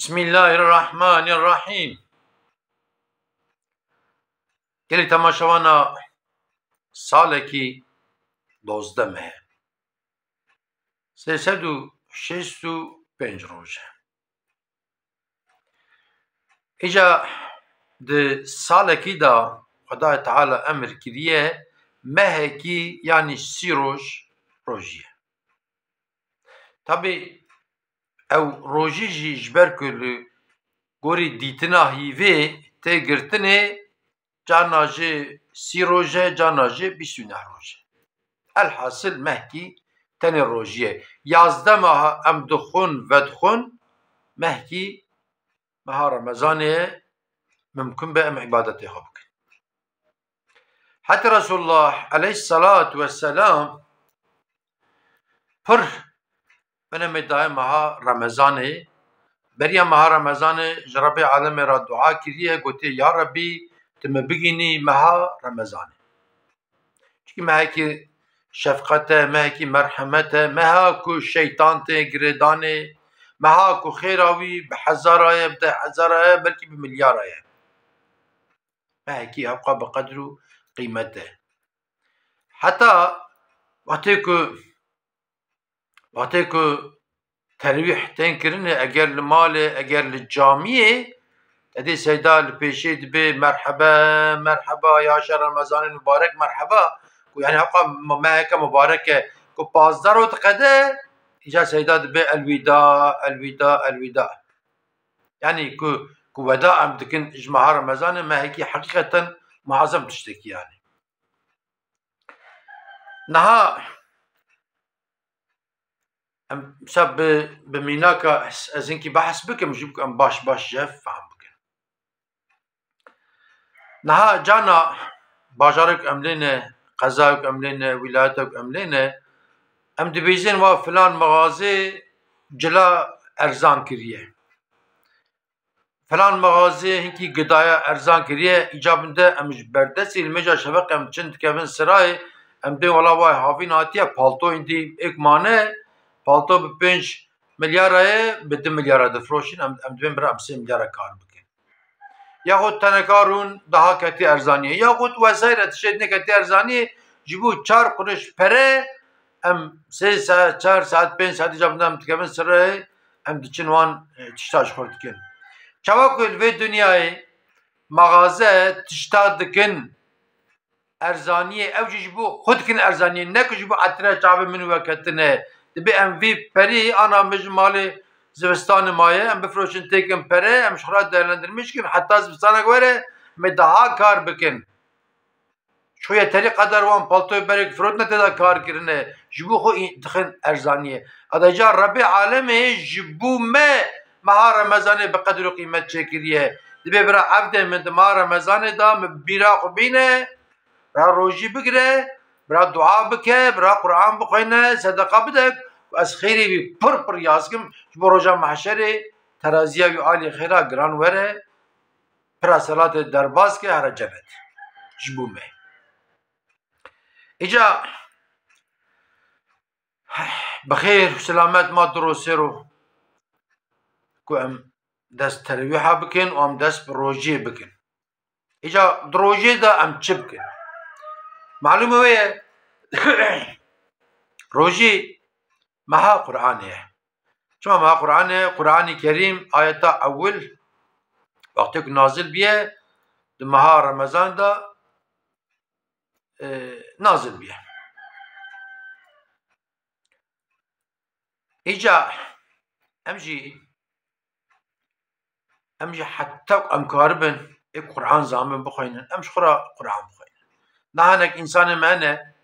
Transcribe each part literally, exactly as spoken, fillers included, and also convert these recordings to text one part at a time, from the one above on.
Bismillahirrahmanirrahîm. Gelî temaşevana salekî dozdeh meh e. Sê sed û şêst û pênc roj e. Îca di salekî de Xwedayê Teala emir kiriye mehekî, yanî sî roj, rojî ye. Tabî ew rojî jî ji ber ku li gorî dîtina hîvê tê girtinê, carna jê sî roj e, carna jê bîst û neh roj e. Elhasil mehkî tenê rojî ye. Yazdeh meha em dixwin, vedixwin, mehkî meha Remezanê ye, mimkun be em îbadetê xwe bikin. Heta Resulullah aleyhisselatu vesselam pir önemê daye meha Remezanê. Beriya meha Remezanê ji Rebê alemê re dua kiriye, gotiye, Ya Rebî, tu me bigînî meha Remezanê. Çimkî mehekî şefqet e, mehekî merhemet e, meha ku şeytan tê girêdanê, meha ku xêra wî bi hezara ye, bi deh hezara ye, belkî bi milyara ye. Mehekî hewqa bi qedr û qîmet e. Heta wextê ku, wextê ku terwîh tên kirinê, eger li malê, eger li camiyê, te dê seyda li pêşê dibe, "Merhebe, merheba, ya şer Remezanê mubarek, merheba." Ku yani hewqa meheke mubarek e, ku pazdeh roj diqede, îca seyda dibe, "Elwîda, elwîda, elwîda." Yani ku, ku weda em dikin ji meha Remezanê, mehekî heqîqeten muazem tiştekî yani. Niha em, mesela bi, bi mînaka ez, ez hinkî behs bikim, ji bo em baş baş ji hev fehm bikin. Niha cana bajarek em lê ne, qezayek em lê ne, wîlayetek em lê ne, em dibêjin wa filan mexazê cila erzan kiriye. Filan mexazê hinkî gidaya erzan kiriye, îcabinde em ji berdestî li mêja şeveqê em çin dikevin sirayê, em dê wela vay havîn hatiye, palto îndî êk mane, palto bi pênc milyara ye, bi du milyara difiroşin, em, em dibên bira em sê milyara kar bikin. Yaxud teneka rûn daha ketî erzaniyê, yaxud wesayre tiştê neketî erzaniyê, ji bo çar quruş pere em sê saet, çar saet, pênc saet îcabinde em dikevin sirayê, em diçin wan, e, tişta ji xwe dikin. Çawa ku li vê dinyayê mexaze tişta dikin erzaniyê, ew jî ji bo xwe dikin erzaniyê, ne ku ji bo etire çavê min û we ketine. Dibê em vî perî ana min ji malê zivistanê maye, em bifroşin têkin pere, em ji xwe re değerlendirmiş kin, heta zivistanek were, me daha kar bikin. Ji xwe yeterî qedar wan paltoyê berek firotine tê de kar kirine. Ji bo xwe î-, dixin erzaniyê. Eda îca Rebê alemê ji bo me meha Remezanê bi qedir û qîmet çêkiriye. Dibê bira evdê min di meha Remezanê de min bîra xwe bîne, bira rojî bigire, bira dua bike, bira Quran bixwîne, sedeqa bide, ku ez xêrê wî pir pir yaz kim, ji bo roja mehşerê teraziya wî alî xêra giran were, pira selatê derbas ke here cenet. Ji bo me. Îca bi xêr û selamet ma du roj sê roj ku em dest terwîha bikin û em dest bi rojiyê bikin. Îca di rojiyê de em çi bikin? Malûm e wê ye, rojî meha Qur'anê ye. Çima meha Qur'anê ye? Qur'anî Kerîm ayeta ewil wextê ku nazil biye, di meha Remezan de, e, nazil biye. Îca em jî, em jî heta ku em karibin ê Qur'an zamin bixwînin, em ji xwe re Qur'an bixwînin. Niha hinek însanê me hene,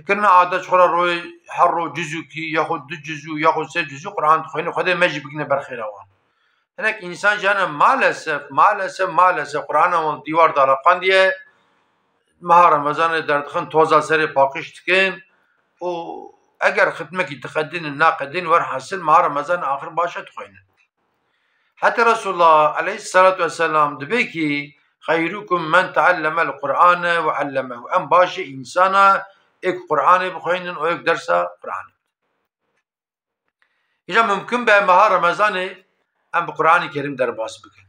kirine adet ji xwe re royê her roj cizûkî, yaxud du cizû, yaxud sê cizû Qur'an dixwînin, Xwedê me jî bikine ber xêra wan. Hinek însan jî hene, malesef, malesef, malesef Qur'ana wan dîwar dalaxandiye, meha Remezanê derdixin, toza serê paqij dikin û eger xitmekî diqedînin, naqedîn, werhasil meha Remezanê axir baş e dixwînin. Heta Resulullah aleyhisselatu vesselam dibê kî, "Xeyrukum men teallemel Qur'ane ve allemehu." Em baş e însana êk Qur'anê bixwînin û êk dersa Qur'anê. Îca mumkin be meha Remezanê em bi Qur'anê Kerîm derbas bikin.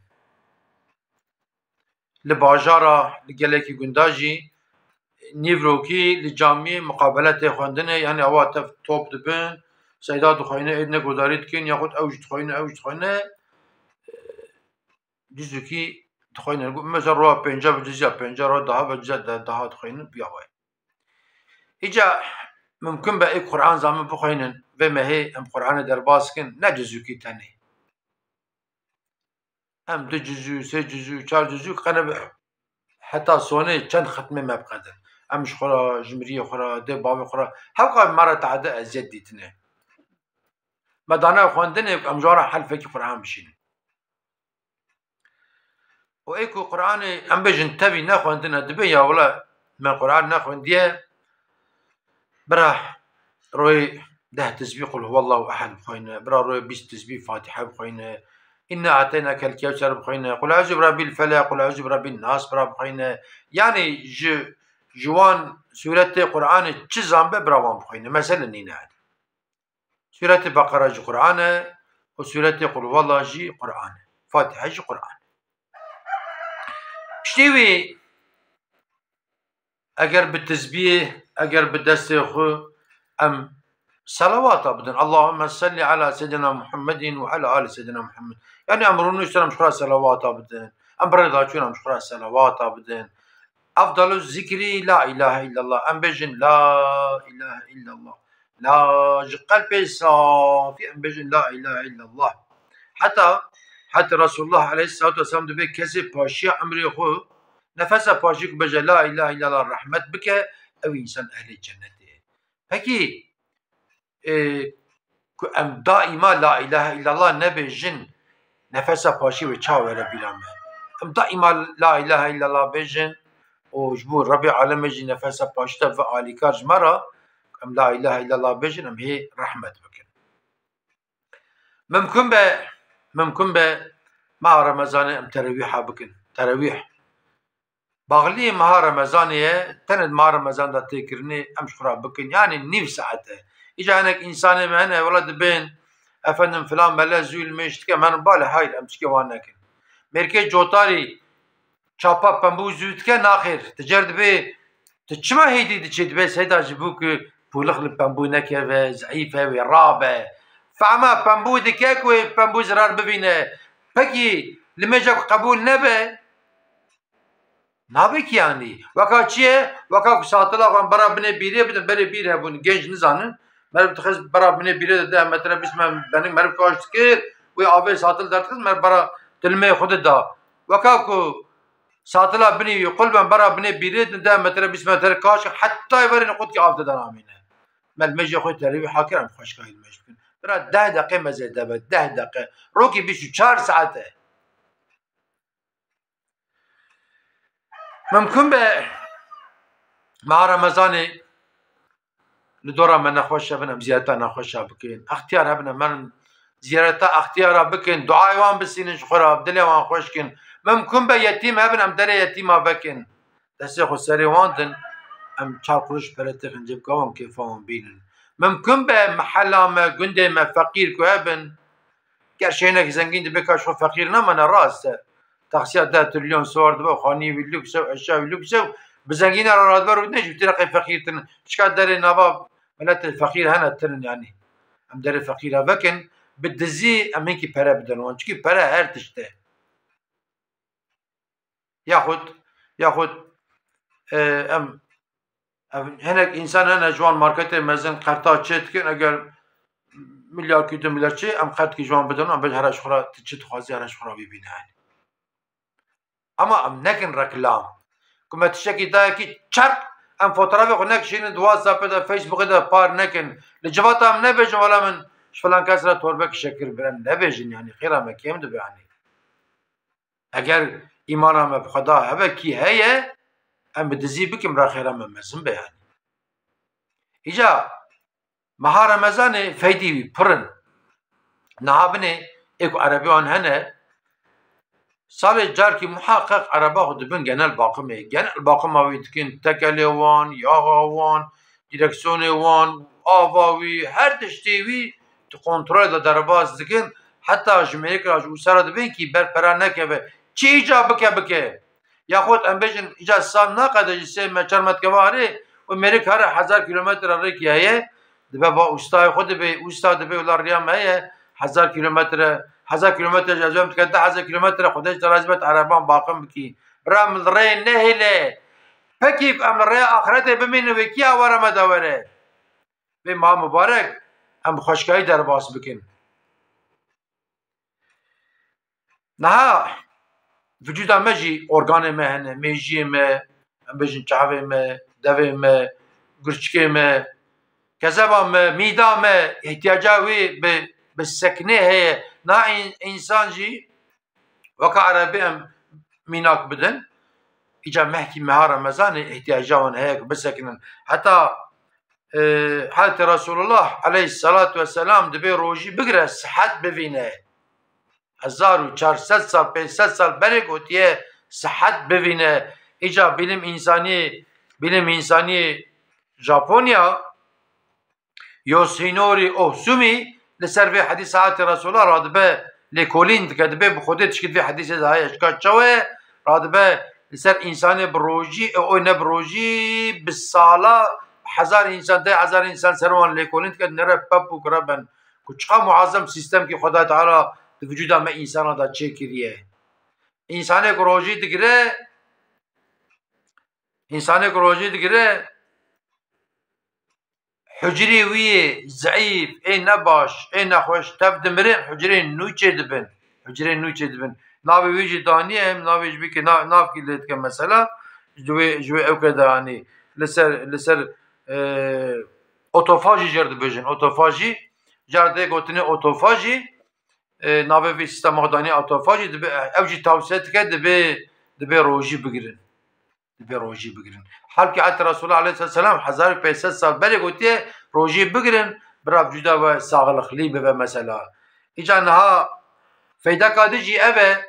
Li bajara, li gelekî gunda jî nîvrokî li camiyê muqabele tê xwendinê, yanî ewa tev top dibin, seyda dixweyne, êdine guhdarî dikin, yaxud ew jî dixweyne, ew jî dixweyne, cizûkî dixweyne. Mesela roya pênca bi cizya pênca, roya daha bi cizya de-, daha dixweyne, bi awayî. Îca mimkun be ê Qur'an zamin bixweynin, vê mehê em Qur'anê derbas kin, ne cizûkî tenê. Em du cizû, sê cizû, çar cizû qene bi-, heta sonê çend xitmê me biqedin. Em ji xwe re, ji miriyê xwe re, dê bavê xwe re, hewqa me re te'de eziyet dîtine. Me dane xwendinê, em ji wan re helfekî Qur'an bişînin. Û ê ku Qur'anê, em bêjin, tevî nexwendine, dibê ya wila me Qur'an nexwendiye, bira royê deh tizbî Qul huwallahu ehad bixweyne, bira royê bîst tizbî Fatiha bixweyne, Inna a'teynakel kewser bixweyne, Qul euzu bi rabbil felaq, Qul euzu bi rabbin nas bira bixweyne. Yanî ji, ji wan sûretê Qur'anê çi zanbe bira wan bixweyne. Mesele nîne. Sûretê Beqera jî Qur'an e û sûretê Qul huwallah jî Qur'an e. Fatiha jî Qur'an e. Piştî wî eger bi tizbiyê, eger bi destê xwe em selawata bidin. Allahümme salli ala seyyidina Muhammedin ve ala ali seyyidina Muhammed. Yani em rûniştin em ji xwe re selawata bidin. Em bi rê de çûn em ji xwe re selawata bidin. Efdalu zikrî la ilahe illallah. Em bêjin la ilahe illallah. La ji qelbê safî em bêjin la ilahe illallah. Heta, heta Resulullah aleyhissalatu vesselam dibê kesê paşiya emrê xwe, nefesa paşî ku bêje la ilahe illallah rehmet bike, ew însan ehlê cennetê ye. Pekî, ê, ku em daîma la ilahe illallah nebêjin, nefesa paşî wê çawa were bîra me? Em daîma la ilahe illallah bêjin û ji bo Rebbê alemê jî nefesa paşî te ve alîkar ji me re, em la ilahe illallah bêjin, em hê rehmet bikin. Mimkun be, mimkun be meha Remezanê em terawîha bikin. Terawîh. Baxliyê meha Remezanê ye, tenê di meha Remezan de tê kirinê, em ji xwe re bikin, yanî nîv saet e. Îca hinek însanê me hene, wela dibên, efendim, filan mele zû li mêj dike, em herin, balê hayr, em çikê wan nekin. Mêrkê cotarî çapa pembû zû dike, naxêr. Ti cer dibê, ti çima hêdî diçê, dibê seyda ji bo ku pûlix li pembû nekeve, zeîf e, wê rabe. Fehma pembû dike ku wê pembû zirar bibîne. Pekî li mêja ku qebûl nebe, Nabe ki yanî. Weka çi ye? Weka ku satila xwe em bera binê bîrê bidin, berê bîr hebûn, genç nizanin. Meriv dixist bera binê bîrê de deh metre, bîst metre benik meriv kaş dikir, wê avê satil derdixist, meriv bera tilmê xwe dida. Weka ku satila binî wî qul ben bera binê bîrê din deh metre, bîst metre kaş, heta verên qut ki av dida namîne. Mel mêjê xwe terî wî hakir em xweşka hilmej bikin. Bira deh deqe me zêde be, deh deqe. Rokî bîst û çar saet e. Mimkun be meha Remezanê li dora me nexweş hebin, em ziyareta nexweşa bikin. Extiyar hebin, em herin ziyareta extiyara bikin. Duayê wan bisînin ji xwe re, dilê wan xweş kin. Mimkun be yetîm hebin, em derê yetîma vekin. Destê xwe serê wan din, em çar quruş pere têxin cêbka wan, kêfa wan bînin. Mimkun be mehela me, gundê me feqîr ku hebin, Ger şênek zengîn dibe ka ji xwe feqîr namane, rast e. Taksiya deh trilyon siwar dibe, xaniyê wî lûks e, eşya wî lûks e, bi zengîna re radibe rûdine jî wî tira qey feqîrtir in. Çika derê nava miletê feqîr hene, tir in yanî. Em derê feqîra vekin, bi dizî em hinkî pere bidin wan. Çikî pere her tişt e. Yaxud, yaxud, e, em, em, hinek însan hene ji wan marketê mezin qerta çê dikin, eger milyar kî du milyar çê, em qert kî ji wan bidin, em bêjin here ji xwe re, tu çi dixwazî, here ji xwe re wî bîne, yanî. Ama em nekin reklam. Ku me tiştekî dayekî çerk, em fotoğrafê xwe nekişînin, di WhatsAppê de, Facebookê de par nekin. Li civata em nebêjin, wela min ji filan kes re torbek şekir bir, em nebêjin, yanî, xêra me kêm dibe, yanî. Eger îmana me bi Xweda hevekî heye, em bi dizî bikin, bira xêra me mezin be, yanî. Îca meha Remezanê feydî wî pir in. Niha binê ê ku erebê wan hene, salê carkî muheqeq ereba xwe dibin genel bakimê. Genel bakima wî dikin, tekelê wan, yaxa wan, dîreksiyonê wan, ava wî, her tiştê wî di kontrolê de derbas dikin. Heta ji mêrik re ji Ûsa re dibên kî ber pera nekeve. Çi îca bike bike. Yaxut em bêjin îca sal naqede ji sê me çar me dikeve harê û mêrik here hezar kîlometre rêkî heye. Dibe ba Ûstayê xwe dibe, Ûsta dibe wila riya me heye hezar kîlometre, hezar kîlometre ji ez wem dike du hezar kîlometre Xwedê ji te razî be tu ereban baqin bikî. Bira min li rê nehêle. Pekî ku em li rêya axretê bimînin wê kî awara me de were. Vê meha mibarek em bi xweşkayî derbas bikin. Niha vücuda me jî organê me hene, mêjiyê me, em bêjin çavê me, devê me, gurçikê me, kezeba me, mîda me, ihtiyaca wê bi, bi sekinê heye. Niha în-, însan jî weke erebê em mînak bidin, îca mehkî meha Remezanê ihtiyaca wan heye ku bisekinin. Heta, e, Hezretî Resulullah aleyhissalatu vesselam dibê rojî bigire, sihet bivîne. Hezar û çar sed sal, pênc sed sal berê gotiye sihet bivîne. Îca bilim însanî, bilim însanî Japonya, Yoshinori Ohsumi li ser vê hedîsa hatî Resulullah radibe lêkolîn dike, dibê bi Xwedê tişkî di vê hedîsê de heye. Ji ka çawa ye? Radibe li ser însanê bi rojî, e, oy ne bi rojî, bi sala hezar însan, deh hezar însan ser wan lêkolîn dike, nere pep û kire ben. Ku çiqa muazzem sîstemkî Xweda Teala di vücuda me însana de çêkiriye. Însanê ku rojî digire, însanê ku rojî digire, hucrê wî yê zeîf, ê nebaş, ê nexweş tev dimirin, hucrê nû çêdibin. Hucrê nû çêdibin. Navê wî jî daniye, em navê ji bî ke na-, navkî lê dike mesela, ji wê, ji wê ewke de anî. Li ser, li ser, e, otofajî jê re dibêjin. Otofajî, jar tê gotinê otofajî, e, navê vê sîstema danî otofajî, dibe, ew jî tavsiye dike, dibê, dibê rojî bigirin. Dibê rojî bigirin. Halkî heta Resulullah aleyhisselam hezar û pênc sed sal berê gotiye, rojî bigirin, bira vücuda we saxlixlî bibe mesela. Îca niha feydeka din jî ev e,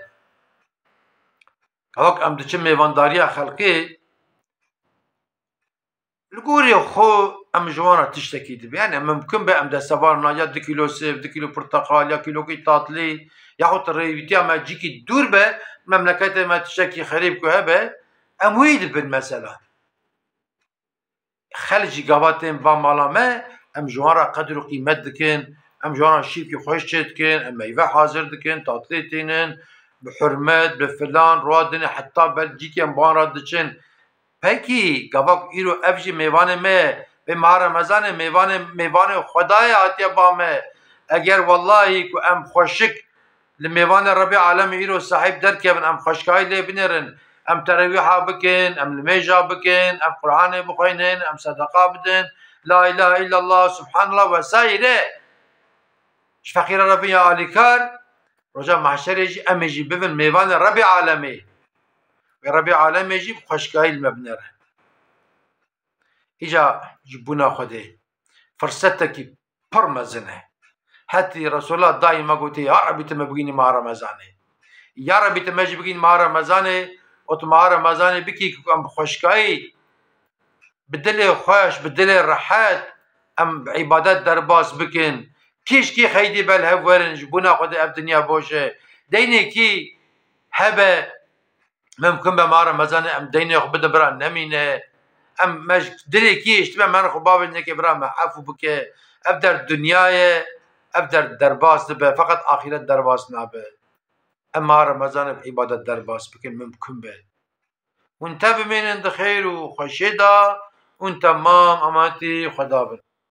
wek em diçin mêvandariya xelkê, li gorî xwe em ji wan re tiştekî dibe. Yani mimkun be em destevan na ya du kîlo sêv, du kîlo porteqal, ya kîlokî tatlî, yaxud rêwîtiya me cîkî dûr be, memleketê me tiştekî xerîb ku hebe, em wî dibin mesela. Xelk jî gava tên van mala me, em ji wan re qedr û qîmet dikin, em ji wan re şîrkî xweş çêdikin, em meyve hazir dikin, tatlê tînin, bi hurmet, bi filan, rwa dinê heta ber cîkê em bi wan re diçin. Pekî, gava ku îro ev jî mêvanê me ye, vê meha Remezanê mêvanê, mêvanê Xwedayê hatiye ba me. Eger wellahî ku em xweşik li mêvanê Rebî Alemê îro sahîb derkevin, em xweşkayî lê binêrin, em terewîha bikin, em nimêja bikin, em Quranê bixwînin, em sedeqa bidin, La ilahe illallah, Subhanallah vesaire. Ji feqîra re bin ya alîkar, roja mahşerê jî em ê jî bibin mêvanê Rebî Alemê. Wê Rebî Alemê jî bi xweşkayî li me binêre. Îca ji bona Xwedê firsetekî pir mezin e. Hetî Resulullah daîma gotiye, "Ya Rebî, tu me bigihînî meha Remezanê. Ya Rebî, tu me jî bigihînî meha Remezanê û tu meha Remezanê bikî ku em bi xweşkayî, bi dilê xweş, bi dilê rehet em bi îbadet derbas bikin. Kî ji kî xeydî be li hev werin, ji bona Xwedê ev dinya boş e. Deynê kî hebe, mimkun be meha Remezanê em deynê xwe bidin bira nemîne. Em me ji dilê kî hiştibe me xwe bavê neke bira me efû bike. Ev derd dinya ye, ev derd derbas dibe, feqet axîret derbas nabe. Em meha Remezanê bi îbadet derbas bikin, mimkun be. Hûn tev bimînin di xêr û xweşiyê de, hûn temam emanetî Xweda bin."